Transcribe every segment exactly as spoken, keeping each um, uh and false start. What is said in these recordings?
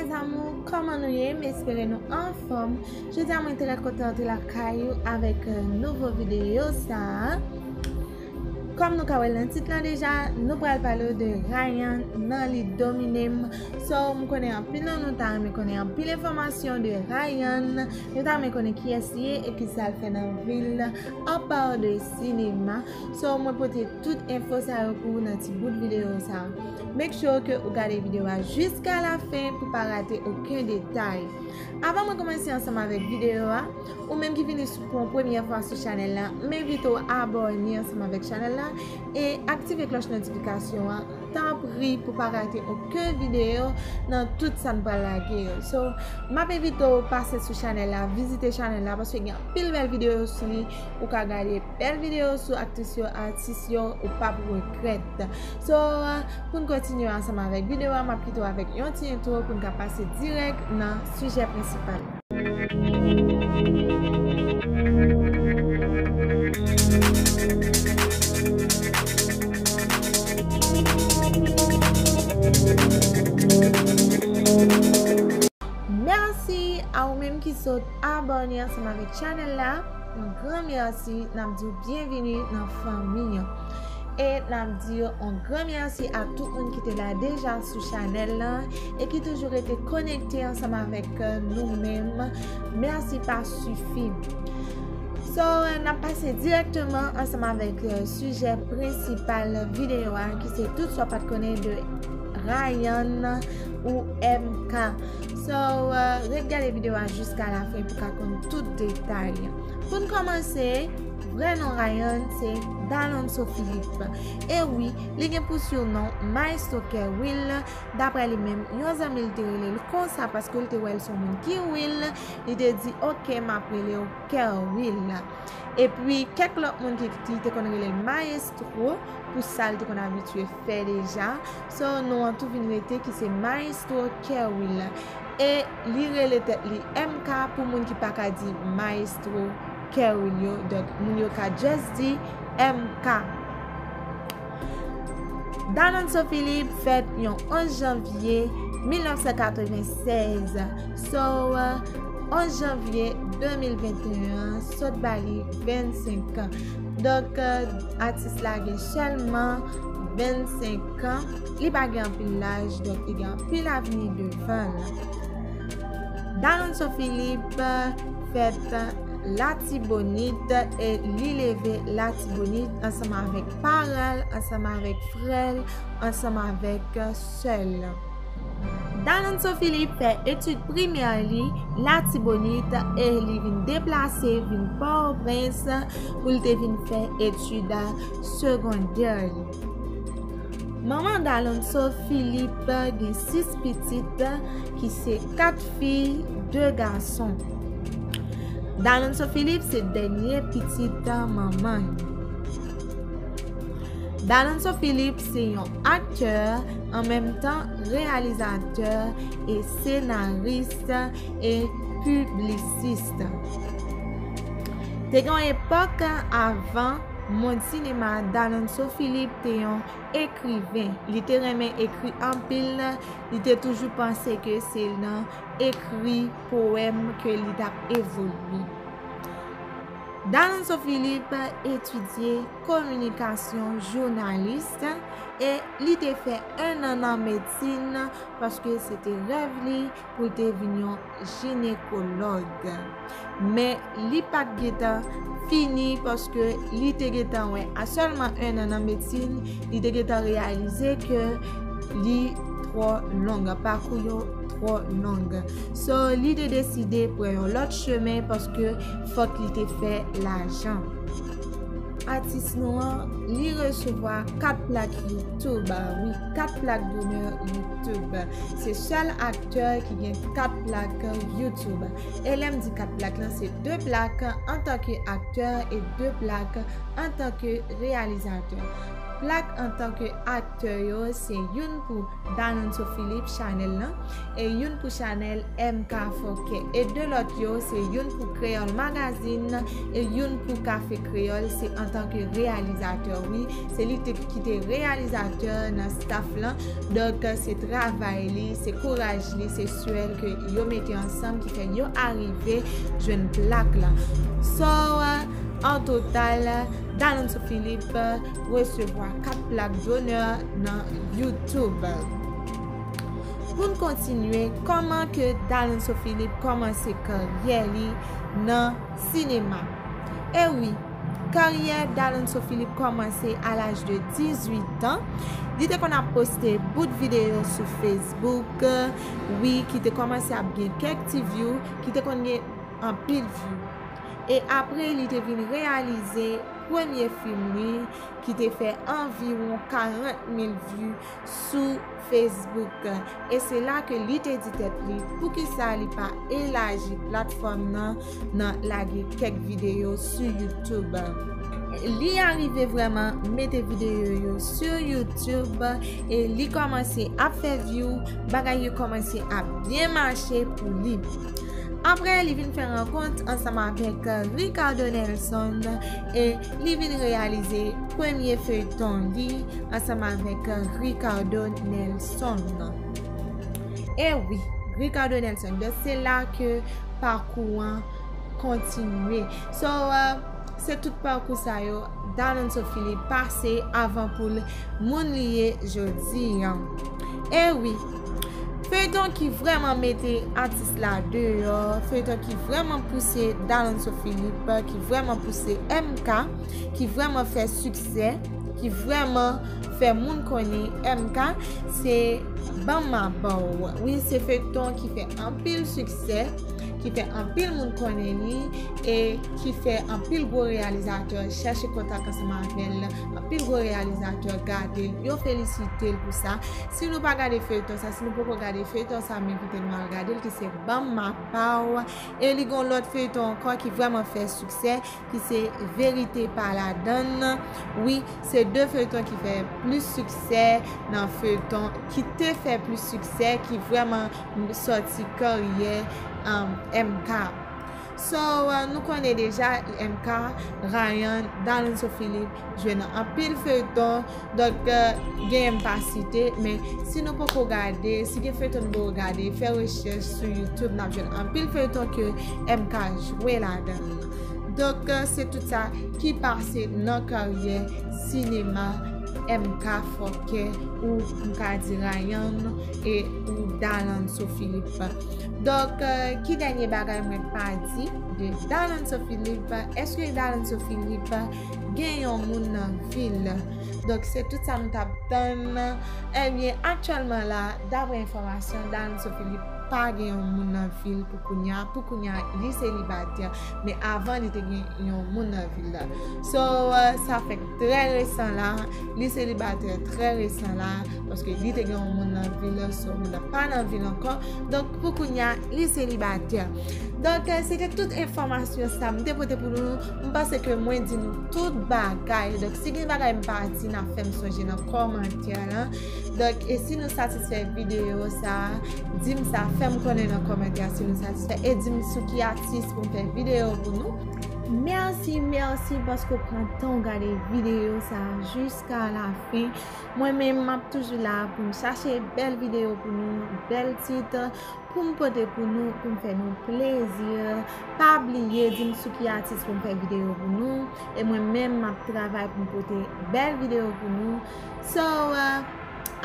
Mes amours, kòman nou ye? M espere nou anfòm. Jodi a mwen trè kontan antre lakay ou avèk, euh, nouvo videyo sa a. Kòm nou ka wè l nan tit lan deja, nou pral pale w de Ryan nan Li Domine m. So, m konnen anpil nan nou ta renmen konnen anpil enfòmasyon de Ryan. Nou ta renmen konnen kiyès li ye e kisa l fè nan vi l, apa de sinema. So, mwen pote tout enfo sa yo pou ou nan ti bout videyo sa. Make sure ke ou gade videyo a jiska la fen pou pa rate okenn detay. Avan mwen kòmanse ansanm avèk videyo a, ou menm ki vini sou, pou yon premyè fwa sou chanèl la, m envite w abòne ansanm avèk chanèl la e aktive klòch notifikasyon an, tanpri, pou pa rate okenn videyo nan tout sa n pral lage yo. So, m ap envite w pase sou chanèl la, vizite chanèl la, paske gen anpil bèl videyo sou li. Ou ka gade bèl videyo sou aktris yo, atis yo, ou p ap regrèt. So, pou n kontinye ansanm avèk videyo a, m ap kite w avèk yon ti entwo pou n ka pase dirèk nan sijè prensipal. Mèsi a ou menm ki sot abòne ansanm avèk chanèl la. Yon gran mèsi, n ap di w byenvini nan fanmi an. E n ap di yon gran mèsi a tout moun ki te la deja sou chanèl lan e ki toujou rete konekte ansanm avèk, euh, nou menm. Mèsi pa sifi. So, n ap pase dirèkteman ansanm avèk, euh, sijè prensipal videyo a, ki se tout sa w pa t konnen de Ryan ou M K. So, euh, ret gade videyo a jiska la fen pou ka konn tout detay. Pou n kòmanse, vrè non Ryan se Dalonso Philippe. E wi, li gen pou sinon Maestro Kerwill. Daprè li menm, yon zanmi l te rele l konsa paske l te wè l se yon moun ki will. Li te di, "Oke, m ap rele w Kerwill." Epi, kèk lòt moun ki, ki te konn rele l Maestro pou sa l te konn abitye fè deja. So, non an tou vin rete ki se Maestro Kerwill. E li rele tèt li M K pou moun ki pa ka di Maestro Kerwill yo. Donk, moun yo ka just di M K. Dalonso Philippe fèt yon onz janvye mil nèf san katreven sèz. So, onz janvye de mil venteyen an, sot ba li vennsenk an. Donk, euh, atis la gen sèlman vennsenk an. Li pa gen anpil laj, donk li gen anpil avni devan l. Dalonso Philippe fèt Latibonit e li leve Latibonit ansanm avèk paran l, ansanm avèk frè l, ansanm avèk sè l. Dalonso Philippe fè etid primè li Latibonit e li vin deplase vin Pòtoprens pou l te vin fè etid segondè li. Manman Dalonso Philippe gen sis pitit ki se kat fi, de gason. Dalonso Philippe se dènye pitit manman l. Dalonso Philippe se yon aktè, an menm tan reyalizatè e senaris e piblisist. Te gen yon epòk avan mond sinema, Dalonso Philippe te yon ekriven. Li te renmen ekri anpil, li te toujou panse ke se nan ekri powèm ke li t ap evolye. Dalonso Philippe etidye kominikasyon, jounalis, e li te fè en an nan medsin paske se te rèv li pou l te vin yon jinekològ. Men li pa t gentan fini paske li te gentan wè a sèlman en an nan medsin, li te gentan reyalize ke li twò long, pakou yo twò long. So, li te deside pran yon lòt chemen paske fòk li te fè lajan. Atis nou an, li resevwa kat plak YouTube, wi, kat plak donè YouTube. Se sèl aktè ki gen kat plak YouTube. E lè m di kat plak lan, se de plak antanke aktè e de plak antanke reyalizatè. Plak antanke aktè yo, se youn pou Dalonso Philippe Chanèl lan, e youn pou Chanèl M K Fòkè. E de lòt yo, se youn pou Kreyòl Magazine e youn pou Kafe Kreyòl. Se antanke reyalizatè, wi. Se li te, ki te reyalizatè nan staff lan. Donk, se travay li, se kouraj li, se swè l ke yo mete ansanm ki fè yo arive jwenn plak lan. So, an total, Dalonso Philippe resevwa kat plak donè nan YouTube. Pou n kontinye, kòman ke Dalonso Philippe kòmanse karyè li nan sinema? E wi, karyè Dalonso Philippe kòmanse a laj de dizuit an. Li te konn ap poste bout videyo sou Facebook, wi, ki te kòmanse ap gen kèk ti view, ki te konn gen anpil view. E apre, li te vin reyalize premye fim li, ki te fè anviwon karant mil view sou Facebook. E se la ke li te di tèt li, poukisa li pa elaji platfòm nan, nan lage kèk videyo sou YouTube. Li arive vrèman mete videyo yo sou YouTube e li kòmanse ap fè view, bagay yo kòmanse ap byen mache pou li. Apre, li vin fè rankont ansanm avèk Ricardo Nelson e li vin reyalize premye feyton li ansanm avèk Ricardo Nelson. E wi, Ricardo Nelson. Donk, se la ke pakou an kontinye. So, uh, se tout pakou sa yo Dalonso Philippe pase avan pou l moun li ye jodi an. E wi, feyton ki vrèman mete atis la deyò, feyton ki vrèman pouse Dalonso Philippe, ki vrèman pouse M K, ki vrèman fè siksè, ki vrèman fè moun konnen M K, se Ban m ma ba w. Wi, se feyton ki fè anpil siksè, ki fè anpil moun konnen li, e ki fè anpil gwo reyalizatè chèche kontak ansanm avè l. Anpil gwo reyalizatè gade l, yo felisite l pou sa. Si nou pa gade feyton sa, si nou poko gade feyton sa, m envite nou al gade l, ki se Ban m ma ba w. E li gon lòt feyton ankò ki vrèman fè siksè, ki se Verite pa ladann. Wi, se de feyton ki fè plis siksè nan feyton, ki te fè plis siksè, ki vrèman sòti karyè, um, M K. So, uh, nou konnen deja M K, Ryan, Dalonso Philippe jwe nan anpil feyton. Donk, uh, genyen m pa site, men si nou poko gade, si gen feyton nou poko gade, fè rechèch sou YouTube, n ap jwenn anpil feyton ke M K jwe ladan l. Donk, uh, se tout sa ki pase nan karyè sinema M K Fòkè, ou m ka di Ryan e ou Dalonso Philippe. Donk, uh, ki dènye bagay mwen pa di de Dalonso Philippe? Èske Dalonso Philippe gen yon moun nan vi l? Donk, se tout sa m t ap tann. Ebyen, aktyèlman la, daprè enfòmasyon, Dalonso Philippe pa gen yon moun nan vi l pou kounye a. Pou kounye a, li selibatè. Men avan, li te gen yon moun nan vi l la. So, uh, sa fèk trè resan la. Li selibatè trè resan la. Paske li te gen yon moun nan vi l la. So, moun nan pa nan vi l ankò. Donk, pou kounye a, li selibatè. Donk, eh, se te tout enfòmasyon sa m te pote pou nou. M panse ke mwen di nou tout bagay. Donk, si gen bagay m pa di, n a fè m sonje nan kòmantè lan. Donk, e si nou satisfè videyo sa, di m sa, fè m konnen nan kòmantè si nou satisfè. E di m sou ki atis pou m fè videyo pou nou. Mèsi, mèsi paske w pran tan w gade videyo sa jiska la fen. Mwen menm, m ap toujou la pou m chache bèl videyo pou nou, bèl tit, pou m pote pou nou, pou m fè nou plezi. Pa bliye di m sou ki atis pou m fè videyo pou nou. E mwen menm, m ap travay pou m pote bèl videyo pou nou. So, uh,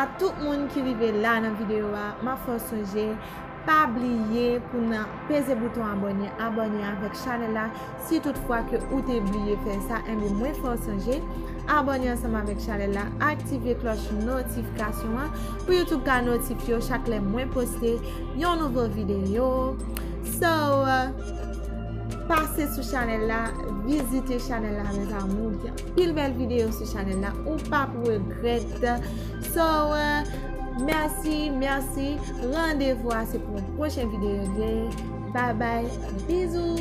a tout moun ki rive la nan videyo a, m ap fè w sonje, pa bliye pou n peze bouton abòne, abòne avèk chanèl la. Si toutfwa ke ou te bliye fè sa, enben mwen fè w sonje, abòne ansanm avèk chanèl la, aktive klòch notifikasyon an pou YouTube ka notifye w chak lè mwen poste yon nouvo videyo. So, uh, pase sou chanèl la, vizite chanèl la, mes amours. Gen anpil bèl videyo sou chanèl la, ou p ap regrèt. So, uh, mèsi, mèsi. Randevou a se pou yon pwochen videyo. Bye bye, bizou.